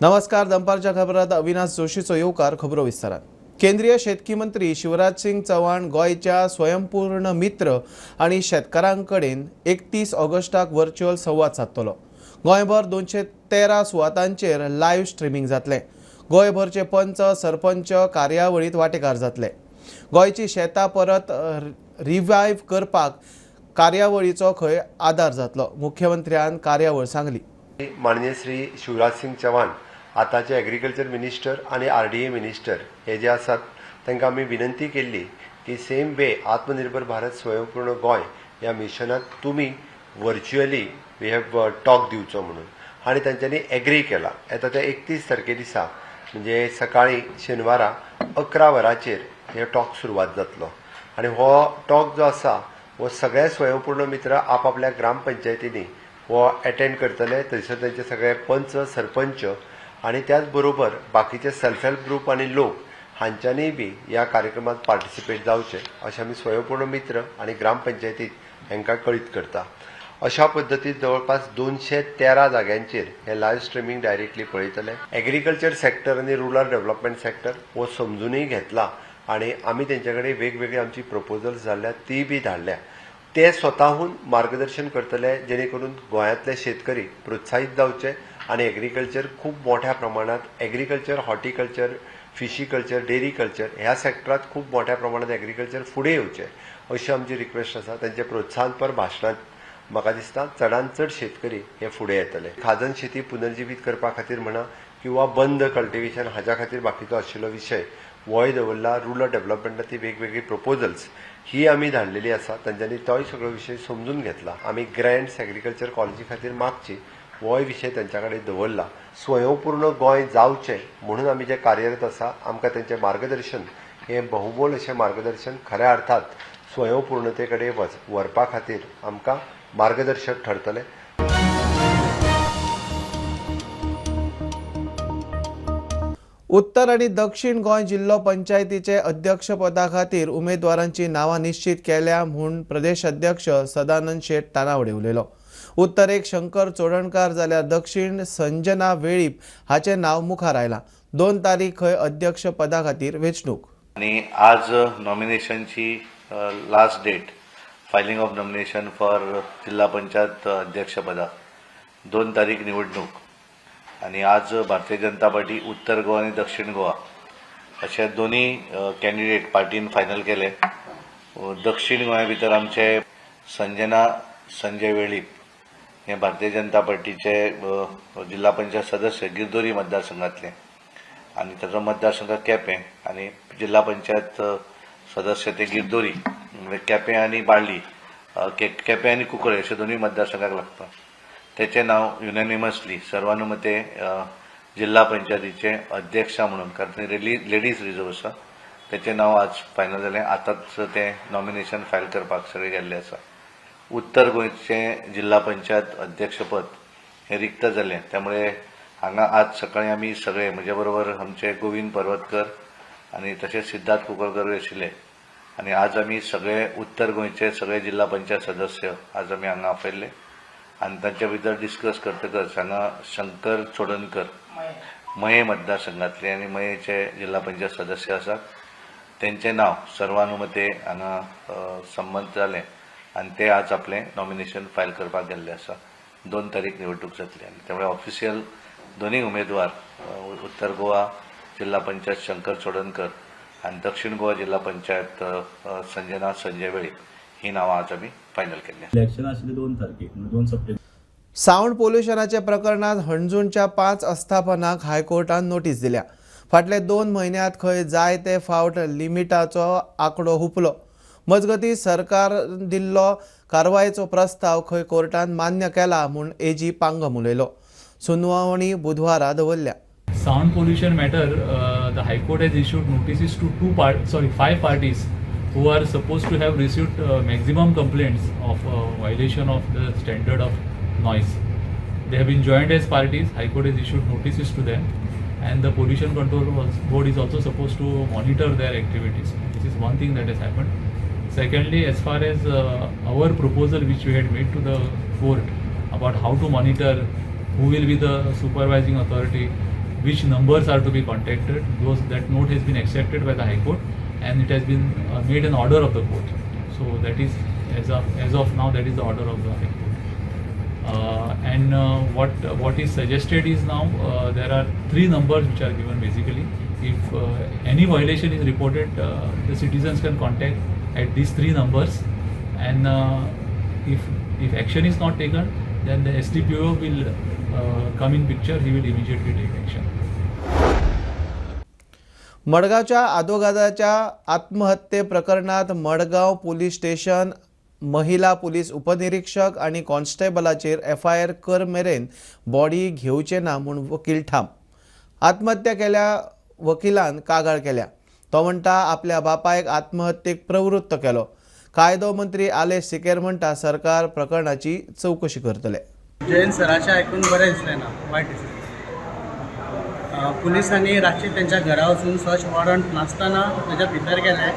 नमस्कार, दनपारच्या खबरात अविनाश जोशीचो येवकार. खबरो विस्तारान. केंद्रीय शेतकी मंत्री शिवराज सिंग चौहान गोंयच्या स्वयंपूर्ण मित्र आनी शेतकारां कडेन 31 ऑगस्टाक व्हर्च्युअल संवाद सादतलो. गोंयभर 213 सुवातांचेर लायव्ह स्ट्रिमींग जातलें. गोंयभरचे पंच सरपंच कार्यावळींत वांटेकार जातले. गोंयची शेतां परत रिवायव्ह करपाक कार्यावळीचो खंय आदार जातलो, मुख्यमंत्र्यान कार्यावळ सांगली. माननीय श्री शिवराज सिंग चौहान आतांचे एग्रीकल्चर मिनिस्टर आनी आरडीए मिनिस्टर हे जे आसात तांकां आमी विनंती केल्ली की सेम वे आत्मनिर्भर भारत स्वयंपूर्ण गोंय ह्या मिशनात तुमी व्हर्च्युअली we have talk दिवचो म्हणून आनी तांच्यांनी एग्री केला. येता त्या 31 तारखे दिसा म्हणजे सकाळी शेनवारा 11 वरांचेर हे टॉक सुरवात जातलो आनी हो टॉक जो आसा हो सगळे स्वयंपूर्ण मित्र आपआपल्या ग्रामपंचायतींनी हो एटेंड करतले. थंयसर तांचे सगळे पंच सरपंच आनी त्याच बरोबर बाकीचे सेल्फ हेल्प ग्रूप आनी लोक हांच्यांनीय बी ह्या कार्यक्रमात पार्टिसिपेट जावचे अशें आमी स्वयंपूर्ण मित्र आनी ग्रामपंचायतीत हांकां कळीत करता. अशा पद्दतीन जवळपास 213 जाग्यांचेर हे लायव्ह स्ट्रिमींग डायरेक्टली पळयतले. एग्रीकल्चर सेक्टर आनी रुरल डेव्हलपमेंट सेक्टर हो समजुनूय घेतला आनी आमी तेंचे कडेन वेगवेगळी आमची प्रपोजल्स जाल्या ती बी धाडल्या. ते स्वताहून मार्गदर्शन करतले जेणे करून गोंयांतले शेतकरी प्रोत्साहीत जावचे आनी एग्रीकल्चर खूब मोठ्या प्रमाणात एग्रीकल्चर, हॉर्टिकल्चर, फिशीकल्चर, डेरीकल्चर ह्या सेक्टरात खूब मोठ्या प्रमाणात एग्रीकल्चर फुडें येवचें अशी आमची रिक्वेस्ट आसा. तांचे प्रोत्साहनपर भाशणांत म्हाका दिसता चडांत चड शेतकरी हे फुडें येतले. खाजन शेती पुनर्जिवीत करपा खातीर म्हणा किंवा बंद कल्टिवेशन हाज्या खातीर बाकीचो आशिल्लो विशय होय दवरला. रुरल डेव्हलपमेंटा ती वेगवेगळी प्रपोजल्स ही आमी धाडलेली आसा. तांच्यांनी तोय सगळो विशय समजून घेतला. आमी ग्रँट्स एग्रीकल्चर कॉलेजी खातीर मागची होय विशय तांच्या कडेन दवरला. स्वयंपूर्ण गोंय जावचें म्हणून आमी जे कार्यरत आसा आमकां तांचें मार्गदर्शन हें बहुमोल अशें मार्गदर्शन खऱ्या अर्थात स्वयंपूर्णते कडेन व्हरपा खातीर आमकां मार्गदर्शक ठरतलें. उत्तर आनी दक्षिण गोंय जिल्लो पंचायतीचे अध्यक्षपदा खातीर उमेदवारांची नांवां निश्चित केल्या म्हूण प्रदेश अध्यक्ष सदानंद शेट तानावडे उलयलो. उत्तरेक शंकर चोडणकार जाल्यार दक्षिण संजना वेळीप हाचें नांव मुखार आयलां. 2 तारीख खंय अध्यक्षपदा खातीर वेंचणूक. आनी आज नॉमिनेशनची last date filing of nomination for जिल्हा पंचायत अध्यक्षपदा 2 तारीख निवडणूक आनी आज भारतीय जनता पार्टी उत्तर गोवा आनी दक्षिण गोवा अशे दोनूय कॅन्डिडेट पार्टीन फायनल केले. दक्षिण गोंया भितर आमचे संजना संजय वेळीप हे भारतीय जनता पार्टीचे जिल्हा पंचायत सदस्य गिरदोरी मतदारसंघातले आनी ताचो मतदारसंघ केपें आनी जिल्हा पंचायत सदस्य ते गिरदोरी म्हणजे केपें आनी बाळ्ळी, केपें आनी कुंकळे अशे दोनूय मतदारसंघाक लागता. तेचें नांव युनॅनिमसली सर्वानुमते जिल्हा पंचायतीचे अध्यक्षा म्हणून, कारण थंय लेडीज रिजर्व आसा, तेचें नांव आज फायनल जालें. आतांच तें नॉमिनेशन फायल करपाक सगळे गेल्लें आसा. उत्तर गोंयचें जिल्हा पंचायत अध्यक्षपद हें रिक्त जालें, त्यामुळे हांगा आज सकाळी आमी सगळे म्हजे बरोबर आमचे गोविंद पर्वतकर आनी तशेंच सिद्धार्थ कुंकळकरूय आशिल्ले आनी आज आमी सगळे उत्तर गोंयचे सगळे जिल्हा पंचायत सदस्य आज आमी हांगा आपयल्ले आनी तांच्या भितर डिस्कस करतकच हांगा शंकर चोडणकर मये मतदारसंघातले आनी मयेचे जिल्हा पंचायत सदस्य आसात, तेंचें नांव सर्वानुमते हांगा संमत जालें आनी ते आज आपलें नॉमिनेशन फायल करपाक गेल्ले आसा. 2 तारीख निवडणूक जातली आनी त्यामुळे ऑफिशियल दोनूय उमेदवार उत्तर गोवा जिल्हा पंचायत शंकर चोडणकर आनी दक्षिण गोवा जिल्हा पंचायत संजना संजय वेळीप ही नांवां आज आमी फायनल केल्ली. इलेक्शन आशिल्लें 2 तारखेक, 2 सप्टेंबर. सावंड पोल्युशनाच्या प्रकरणात हणजूणच्या 5 आस्थापनांक हायकोर्टान नोटीस दिल्या. फाटले 2 म्हयन्यांत खंय जाय ते फावट लिमिटाचो आंकडो हुपलो. मजगतीं सरकार दिल्लो कारवायेचो प्रस्ताव खंय कोर्टान मान्य केला म्हूण एजी पांगम उलयलो. सुनावणी बुधवारा दवरल्या. Sound pollution matter, the High Court has issued notices to 5 parties who are supposed to have received maximum complaints of violation of the standard of noise. They have been joined as parties. High Court has issued notices to them, and the Pollution Control Board is also supposed to monitor their activities. This is one thing that has happened. Secondly, as far as our proposal which we had made to the court about how to monitor, who will be the supervising authority, which numbers are to be contacted. That note has been accepted by the High Court and it has been made an order of the court. So that is, as of now, that is the order of the High Court. And what is suggested is now there are 3 numbers which are given basically. If any violation is reported, the citizens can contact at these 3 numbers, and if action is not taken, then the SDPO will come in picture. He will immediately take action. मडगांवच्या आदोगादाच्या आत्महत्ये प्रकरणात Madgaon police station महिला police उपनिरीक्षक आनी कॉन्स्टेबलाचेर FIR कर मेरेन body घेवचे ना म्हूण वकील ठाम. आत्महत्या केल्या वकिलान कागाळ केल्या. तो म्हणटा आपल्या बापायक आत्महत्येक प्रवृत्त केलो. कायदो मंत्री आलेश सिकेर म्हणटा सरकार प्रकरणाची चवकशी करतले. जयंत सराचें आयकून बरें दिसलें ना, वायट दिसलें. पुलिसांनी रातचे तेंच्या घरा वचून सर्च वॉरंट नासतना तेज्या भितर गेले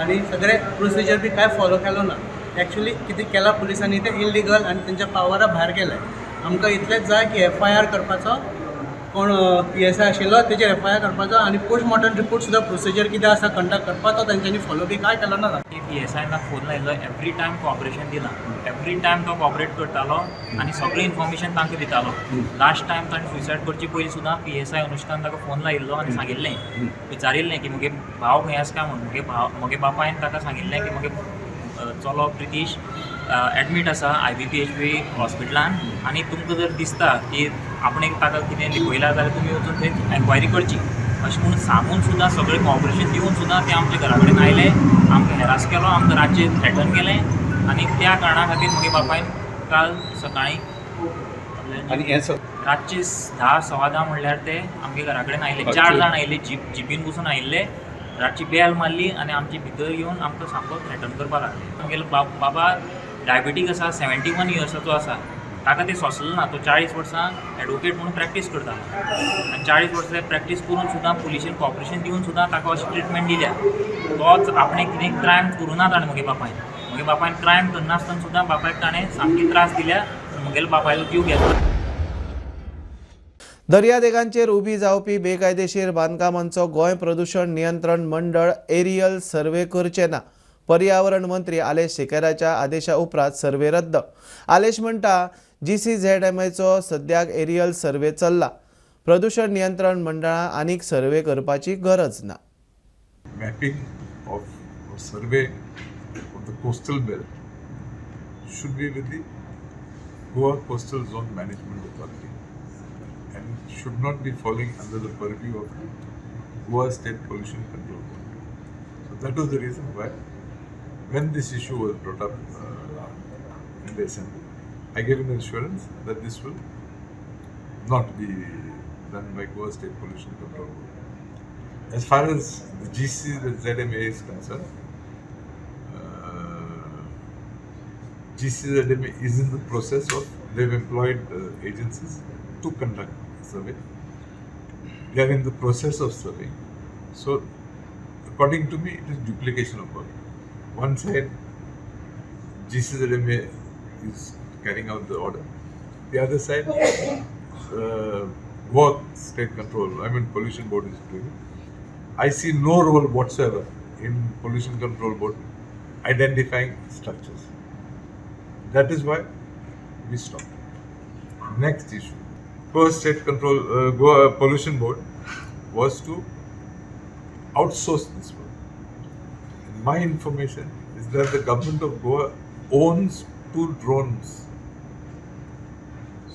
आनी सगळे प्रोसिजर बी कांय फॉलो केलो ना. एक्चुली कितें केलां पुलिसांनी तें इलिगल आनी तेंच्या पावरा भायर गेलें. आमकां इतलेंच जाय की एफ I R करपाचो, कोण पी एस I आशिल्लो तेजेर एफ I R करपाचो आनी पोस्टमॉर्टम रिपोर्ट सुद्दां प्रोसिजर कितें आसा कंडक्ट करपाचो तेंच्यांनी फॉलो बी कांय केलो ना. पी एस आयन फोन लायलो, एवरी टायम कॉपरेशन दिलां, एवरी टायम तो कॉपरेट करतालो आनी सगळें इन्फॉर्मेशन तांकां दितालो. लास्ट टायम ताणें सुसायड करचे पयलीं सुद्दां पी एस I अनुष्कान ताका फोन लायिल्लो आनी सांगिल्लें, विचारिल्लें की म्हगे भाव खंय आसा काय म्हूण. म्हगे बापायन ताका सांगिल्लें की म्हगे चलो प्रितीश एडमीट आसा I B P H B हॉस्पिटलान आनी तुमकां जर दिसता की आपणें ताका कितें लिपयलां जाल्यार तुमी वचून थंय एन्क्वायरी करची अशें म्हूण सांगून सुद्दां सगळें कॉपरेशन दिवन सुद्दां ते आमच्या घरा कडेन आयले, आमकां हॅरास केलो, आमकां रातचें थ्रेटन केलें आनी त्या कारणा खातीर म्हगे बापायन काल सकाळीं रातचे 10 10:15 म्हणल्यार ते आमगे घरा कडेन आयले. 4 जाण आयिल्ले, जिपीन बसून आयिल्ले, रातची बेल मारली आनी आमचे भितर येवन आमकां सामको थ्रेटन करपाक लागले. आमगेलो बाबा डायबिटीक आसा, 71 इयर्साचो आसा, ताका तें सोंसलें ना. तो 40 वर्सां एडवोकेट म्हणून प्रॅक्टीस करतालो आनी 40 वर्सां प्रॅक्टीस करून सुद्दां पुलिशेन कॉपरेशन दिवन सुद्दां ताका अशी ट्रिटमेंट दिल्या. तोच आपणें कितें क्रायम करूं ना ताणें, म्हगे बापायन क्रायम करनासतना सुद्दां बापायक ताणें सामकी त्रास दिल्या, म्हगेल्या बापायलो जीव गेलो. दर्यादेगांचेर उबी जावपी बेकायदेशीर बांदकामांचो गोंय प्रदूषण नियंत्रण मंडळ एरियल सर्वे करचे ना. पर्यावरण मंत्री आलेश सिकेराच्या आदेशा उपरांत सर्वे रद्द. आलेश म्हणटा GCZMAचो सद्याक एरियल सर्वे चल्ला. प्रदूषण नियंत्रण मंडळान आनीक सर्वे करपाची गरज ना. Mapping of survey of the coastal belt should be with the Goa Coastal Zone Management Authority and should not be falling under the purview of the Goa State Pollution Control Board. So that was the reason why when this issue was brought up in the assembly, I gave an assurance that this will not be done by Goa State Pollution Control Board. As far as the GCZMA is concerned, GCZMA is in the process of, they've employed agencies to conduct survey. They are in the process of surveying. So, according to me, it is duplication of work. One side, GCZMA is carrying out the order. The other side, Goa State Control, I mean Pollution Board is doing it. I see no role whatsoever in Pollution Control Board identifying structures. That is why we stopped. Next issue, Goa State Control, Goa Pollution Board was to outsource this work. And my information is that the government of Goa owns 2 drones.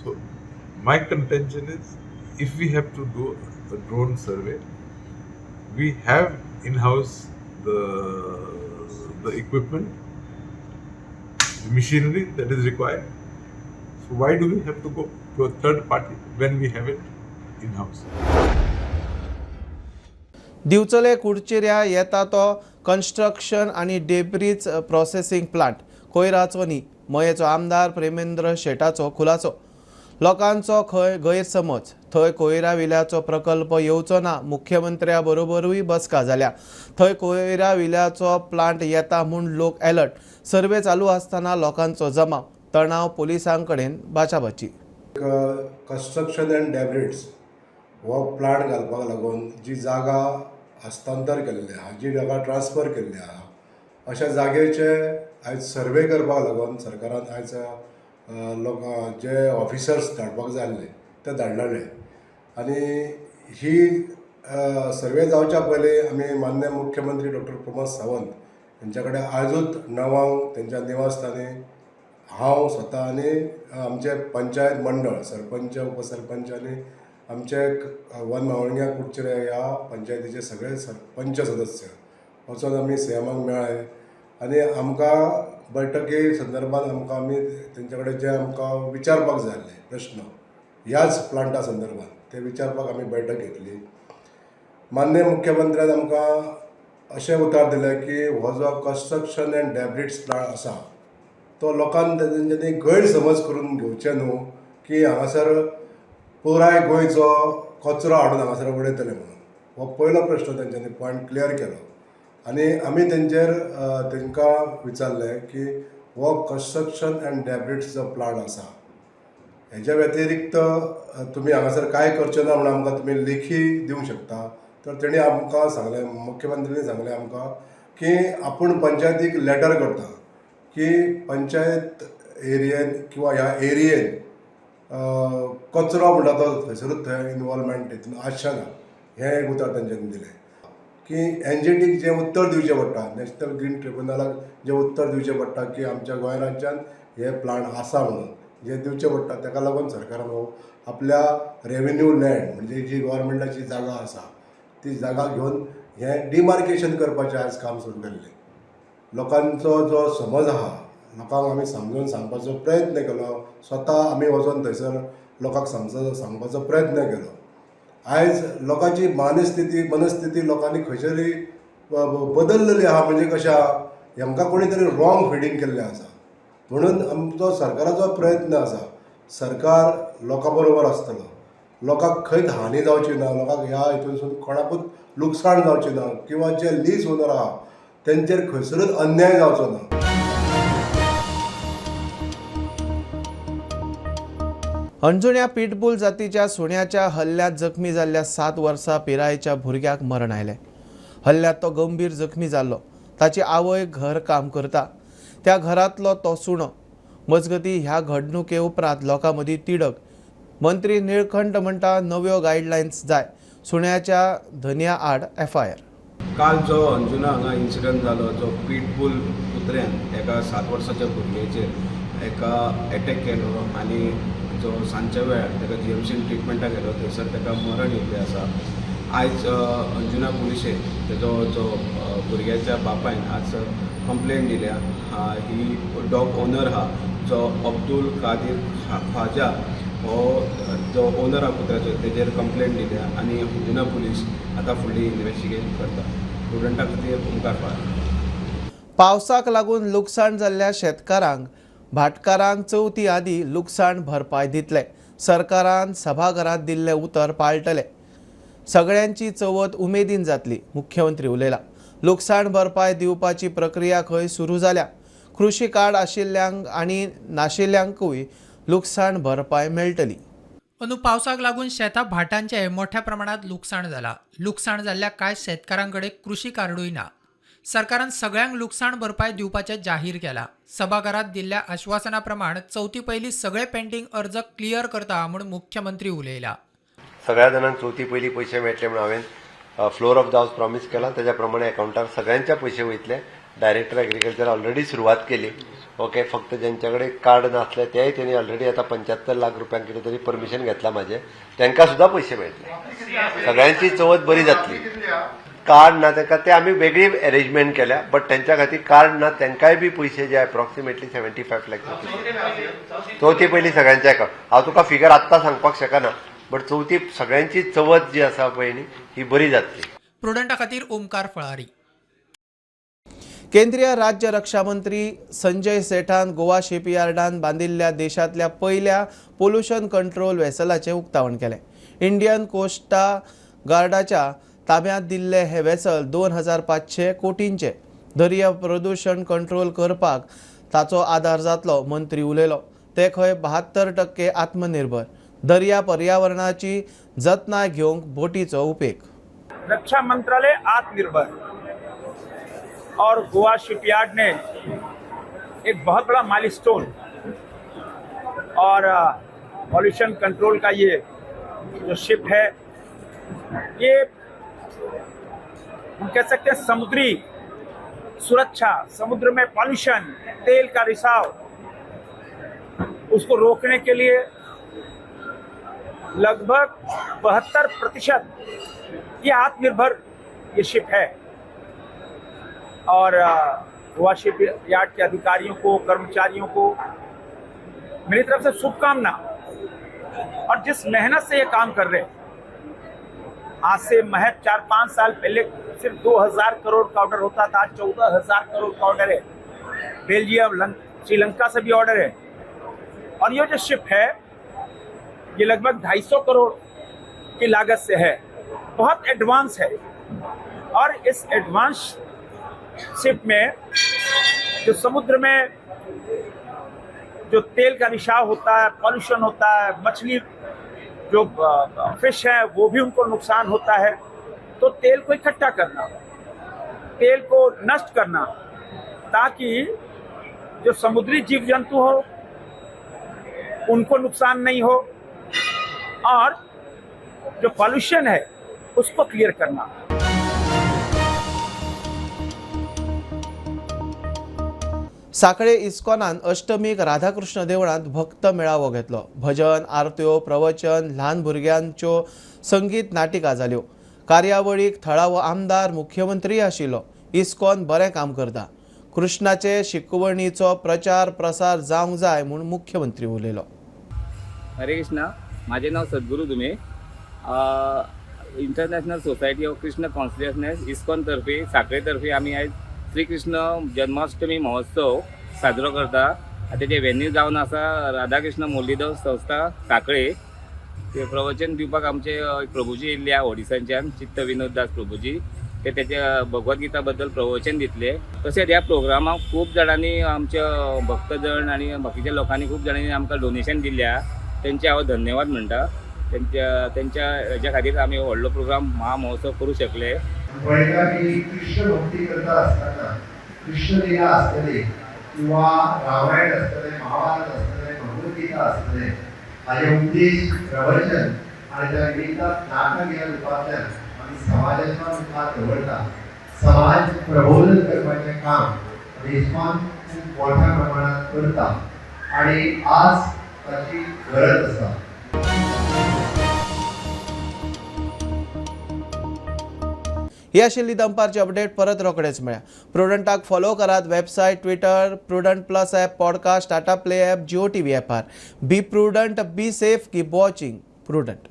So my contention is, if we have to do a drone survey, we have in-house the equipment, the machinery that is required. So why do we have to go to a third party when we have it in-house? Divchale कुडचिऱ्या येता तो construction आनी debris processing plant कोयराचो न्ही. मयेचो आमदार प्रेमेंद्र शेटाचो खुलासो. लोकांचो खंय गैरसमज, थंय कोयरा विल्याचो प्रकल्प येवचो ना. मुख्यमंत्र्या बरोबरूय बसका जाल्या. थंय कोयरा विल्याचो प्लांट येता म्हूण लोक एलर्ट. सर्वे चालू आसतना लोकांचो जमाव, तणाव, पुलिसां कडेन बाचाबाची. कन्स्ट्रक्शन अँड डेब्रिड्स हो प्लांट घालपाक लागून जी जागा हस्तांतर केल्ली आहा, जी जागा ट्रान्सफर केल्ली आहा, अशा जागेचे आयज सर्वे करपाक लागून सरकारान आयज लोक जे ऑफिसर्स धाडपाक जाय आसले ते धाडलेले आनी ही सर्वे जावच्या पयलीं आमी मान्य मुख्यमंत्री डॉक्टर प्रमोद सावंत हेंच्या कडेन आयजूच 9 तेंच्या निवासस्थानी हांव स्वता आनी आमचे पंचायत मंडळ, सरपंच, उपसरपंच आनी आमचे वन मावळंग्या कुडचडे ह्या पंचायतीचे सगळे सरपंच सदस्य वचोन आमी सीएमाक मेळ्ळे आनी आमकां बैठकी संदर्भात आमकां आमी तेंच्या कडेन जे आमकां विचारपाक जाय आसले प्रश्न ह्याच प्लांटा संदर्भात ते विचारपाक आमी बैठक घेतली. माननीय मुख्यमंत्र्यान आमकां अशें उतर दिलें की हो जो कन्स्ट्रक्शन एंड डेब्रिट्स प्लांट आसा तो लोकांक तेंच्यांनी गैरसमज करून घेवचें न्हू की हांगासर पुराय गोंयचो कचरो हाडून हांगासर उडयतले म्हणून. हो पयलो प्रश्न तेंच्यांनी पॉयंट क्लियर केलो आनी आमी तेंचेर तेंकां विचारलें की हो कन्स्ट्रक्शन एंड डेब्रिट्स जो प्लांट आसा हेज्या व्यतिरिक्त तुमी हांगासर कांय करचें ना म्हणून आमकां तुमी लेखी दिवंक शकता. तर तेणी आमकां सांगलें, मुख्यमंत्र्यांनी सांगलें आमकां की आपूण पंचायतीक लेटर करता की पंचायत एरियेन किंवा ह्या एरियेन कचरो म्हणटा तो थंयसरूच थंय इनवॉल्वमेंट हितून आसचें ना, हें एक उतर तेंच्यांनी दिलें. की एनजीटीक जें उत्तर दिवचें पडटा, नॅशनल ग्रीन ट्रिब्युनलाक जें उत्तर दिवचें पडटा की आमच्या गोंय राज्यान हे प्लांट आसा म्हणून जें दिवचें पडटा, ताका लागून सरकारान हो आपल्या रेवेन्यू लँड म्हणजे जी गव्हर्मेंटाची जागा आसा ती जागा घेवन हें डिमार्केशन करपाचें आयज काम सुरू केल्लें. लोकांचो जो समज आहा लोकांक आमी समजून सांगपाचो प्रयत्न केलो, स्वता आमी वचोन थंयसर लोकांक सांगपाचो प्रयत्न केलो. आयज लोकांची मानस्थिती मनस्थिती लोकांनी खंयसरी बदललेली आहा, म्हणजे कशें आहा हेंकां कोणी तरी रॉंग फिडींग केल्लें आसा. म्हणून आमचो सरकाराचो प्रयत्न आसा, सरकार लोकां बरोबर आसतलो, लोकांक खंयच हानी जावची ना, लोकांक ह्या हितूनसून कोणाकूच लुकसाण जावचें ना किंवा जे लीज ओनर आहा तेंचेर खंयसरूच अन्याय जावचो ना. अंजुण्या पिटबूल जातीच्या सुण्याच्या हल्ल्यात जखमी जाल्ल्या 7 वर्सां पिरायेच्या भुरग्याक मरण आयलें. हल्ल्यात तो गंभीर जखमी जाल्लो. ताची आवय घर काम करता, त्या घरांतलो तो सुणो. मजगती ह्या घडणुके उपरांत लोकां मदीं तिडक. मंत्री निळकंठ म्हणटा नव्यो गायडलायन्स जाय, सुण्याच्या धनया आड एफआयआर. काल जो अंजुना हांगा इन्सिडंट जालो, जो पिटबूल कुत्र्यान एका 7 वर्साच्या भुरग्याचेर एका एटॅक केलो आनी जो सांजच्या वेळार ताका जीएमसीन ट्रिटमेंटाक गेलो थंयसर ताका मरण येयल्लें आसा. आयज अंजुना पुलिशेन तेजो जो भुरग्याच्या बापायन आज कंप्लेन दिल्या. ही डॉग ओनर आहा जो अब्दुल कादीर ख्वाजा हो जो ओनर आहा कुत्र्याचो तेजेर कंप्लेन दिल्या आनी अंजुना पुलीस आतां फुडली इन्वेस्टिगेट करता. स्टुडंटा खातीर ओमकार फार. पावसाक लागून लुकसाण जाल्ल्या शेतकारांक भाटकारांक चवथी आदी लुकसाण भरपाय दितले. सरकारान सभाघरांत दिल्लें उतर पाळटले. सगळ्यांची चवथ उमेदीन जातली, मुख्यमंत्री उलयला. लुकसाण भरपाय दिवपाची प्रक्रिया खंय सुरू जाल्या. कृषी कार्ड आशिल्ल्यांक आनी नाशिल्ल्यांकूय लुकसाण भरपाय मेळटली. अंदू पावसाक लागून शेतां भाटांचें मोठ्या प्रमाणात लुकसाण जाला. लुकसाण जाल्ल्या कांय शेतकारां कडेन कृषी कार्डूय ना. सरकारान सगळ्यांक लुकसाण भरपाय दिवपाचें जाहीर केलां. सभाघरांत दिल्ल्या आश्वासना प्रमाण चवथी पयलीं सगळे पेंडींग अर्ज क्लियर करता म्हूण मुख्यमंत्री उलयला. सगळ्या जाणांक चवथी पयलीं पयशे मेळटले म्हणून हांवें floor of the house promise केला. त्याच्या प्रमाणे अकावंटार सगळ्यांच्या पयशे वयतले. डायरेक्टर एग्रीकल्चर ऑलरेडी सुरवात केली. ओके, फक्त ज्यांच्या कडेन कार्ड नासले तेय तेणी ऑलरेडी आतां 75 लाख रुपयांक कितें तरी परमिशन घेतला म्हाजें, तांकां सुद्दां पयशे मेळटले. सगळ्यांची चवथ बरी जातली. कार्ड ना तांकां ते आमी वेगळी एरेंजमेंट केल्या, बट तेंच्या खातीर कार्ड ना तांकांय बी पयशे जे एप्रॉक्सिमेटली 75 लाख चवथी पयलीं सगळ्यांच्या अकावंट. हांव तुका फिगर आत्तां सांगपाक शकना, बट चवथी सगळ्यांची चवथ जी आसा पळय न्ही ही बरी जातली. प्रुडंटा खातीर ओमकार फळारी. केंद्रीय राज्य रक्षा मंत्री संजय सेठान गोवा शिपयार्डान बांदिल्ल्या देशांतल्या पयल्या पोल्युशन कंट्रोल वेसलाचें उक्तावण केलें. इंडियन कोस्टा गार्डाच्या ताब्यांत दिल्ले हे वेसल 2500 कोटींचे. दर्या प्रदूशण कंट्रोल करपाक ताचो आदार जातलो, मंत्री उलयलो. ते खंय 72% आत्मनिर्भर. दर्या पर्यावरणाची जतनाय घेवंक बोटीचो उपेग। रक्षा मंत्रालय आत्मनिर्भर और गोवा शिपयार्ड ने एक बहुत बड़ा माइलस्टोन और पॉल्यूशन कंट्रोल का ये जो शिप है, ये हम कह सकते हैं समुद्री सुरक्षा, समुद्र में पॉल्यूशन, तेल का रिसाव, उसको रोकने के लिए लगभग 72% ये आत्मनिर्भर ये शिप है। और गोवा शिप यार्ड के अधिकारियों को, कर्मचारियों को मेरी तरफ से शुभकामना। और जिस मेहनत से ये काम कर रहे हैं, आज से महज 4-5 साल पहले सिर्फ 2000 करोड़ का ऑर्डर होता था, आज 14,000 करोड़ का ऑर्डर है। बेल्जियम, श्रीलंका से भी ऑर्डर है। और ये जो शिप है ये लगभग 250 करोड़ की लागत से है, बहुत एडवांस है। और इस एडवांस शिप में जो समुद्र में जो तेल का रिसाव होता है, पॉल्यूशन होता है, मछली जो फिश है वो भी उनको नुकसान होता है, तो तेल को इकट्ठा करना, तेल को नष्ट करना, ताकि जो समुद्री जीव जंतु हो उनको नुकसान नहीं हो और जो पॉल्यूशन है उसको क्लियर करना। साखळे इस्कॉनान अष्टमीक राधाकृष्ण देवळांत भक्त मेळावो घेतलो। भजन, आरत्यो, प्रवचन, ल्हान भुरग्यांच्यो संगीत नाटिका जाल्यो। कार्यावळीक थळावो आमदार, मुख्यमंत्री आशिल्लो। इस्कॉन बरें काम करता, कृष्णाचे शिकवणीचो प्रचार प्रसार जावंक जाय म्हूण मुख्यमंत्री उलयलो। हरे कृष्णा, माझे नाव Sadguru Dhume. International Society of Krishna Consciousness ISKCON तर्फे साखळे तर्फे आमी आयज श्री कृष्ण जन्माष्टमी महोत्सव साजरो करता। तेजे वेन्यू जावन आसा राधाकृष्ण मुरलीधर संस्था साखळे। ते प्रवचन दिवपाक आमचे प्रभुजी येयल्ले आहा ओडिसाच्यान, चित्त विनोद दास प्रभुजी, ते तेजे भगवद्गीता बद्दल प्रवचन दितले। तशेंच ह्या प्रोग्रामाक खूब जाणांनी आमच्या भक्तजण आनी बाकीच्या लोकांनी खूब जाणांनी आमकां डोनेशन दिल्लें आहा, तेंचे हांव धन्यवाद म्हणटा। तेंच्या हेज्या खातीर आमी व्हडलो प्रोग्राम महामहोत्सव करूं शकले। पळयता की कृष्ण भक्ती करता आसतना कृष्ण लीला आसतली किंवा रामायण आसतलें, महाभारत आसतलें, भगवद्गीता आसतलें, हाजे उपदेश, प्रवचन आनी त्या निमित्तान नाटक ह्या रुपांतल्यान आमी समाजाच्या मुखार दवरता। समाज प्रबोधन करपाचें काम आमी इस्कॉन खूब मोठ्या प्रमाणात करता आनी आज ताची गरज आसा। ही आशिल्ली दनपारची अपडेट। परत रोखडेच मेळया। प्रुडंटाक फॉलो करात website, Twitter, Prudent Plus app, podcast, Tata Play app, Jio TV ॲपार। Be prudent, be safe, keep watching Prudent.